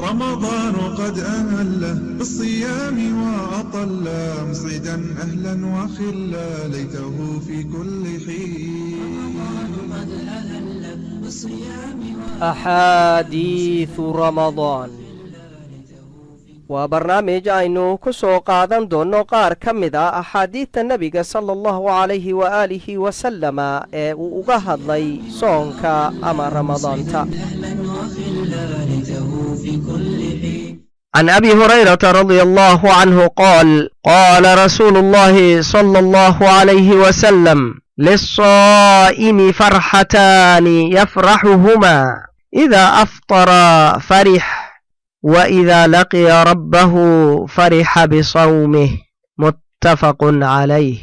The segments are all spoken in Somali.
رمضان قد أهل بالصيام وأطل، مسعدا أهلا وخلا، ليته في كل حين. Axaadiidu Ramadaan waa barnaamij aynu ku soo qaadan doonno qaar ka mid a axaadiidta Nebiga sala Allahu calayhi waaalihi wasalama ee uu uga hadlay soonka ama Ramadaanta. عن أبي هريرة رضي الله عنه قال: قال رسول الله صلى الله عليه وسلم: للصائم فرحتان يفرحهما، إذا أفطر فرح، وإذا لقي ربه فرح بصومه. متفق عليه.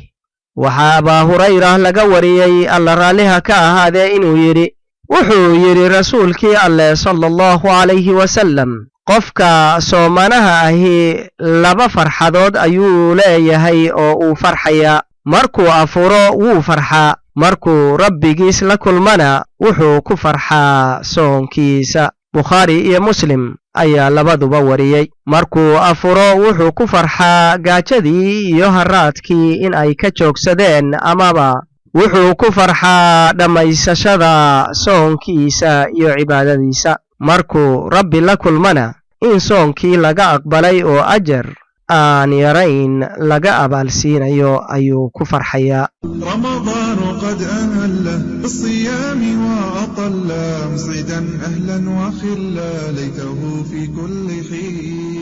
Waxaa Abaa Hurayra laga wariyey, Alla raalliha ka ahaadee, inuu yidhi: wuxuu yidhi Rasuulkii Alleh sala Allahu calayhi wasalam, qofka soomanaha ahi laba farxadood ayuu leeyahay oo uu farxayaa. Markuu afuro wuu farxaa, markuu Rabbigiis la kulmana wuxuu ku farxaa soonkiisa. Bukhaari iyo Muslim ayaa labaduba wariyey. Markuu afuro wuxuu ku farxaa gaajadii iyo haraadkii in ay ka joogsadeen, amaba wuxuu ku farxaa dhammaysashada soonkiisa iyo cibaadadiisa. Markuu Rabbi la kulmana in soonkii laga aqbalay oo ajar aan yarayn laga abaalsiinayo ayuu ku farxayaa. رمضان قد أهل بالصيام وأطل، مسعدا أهلا وخلا، ليته في كل حين.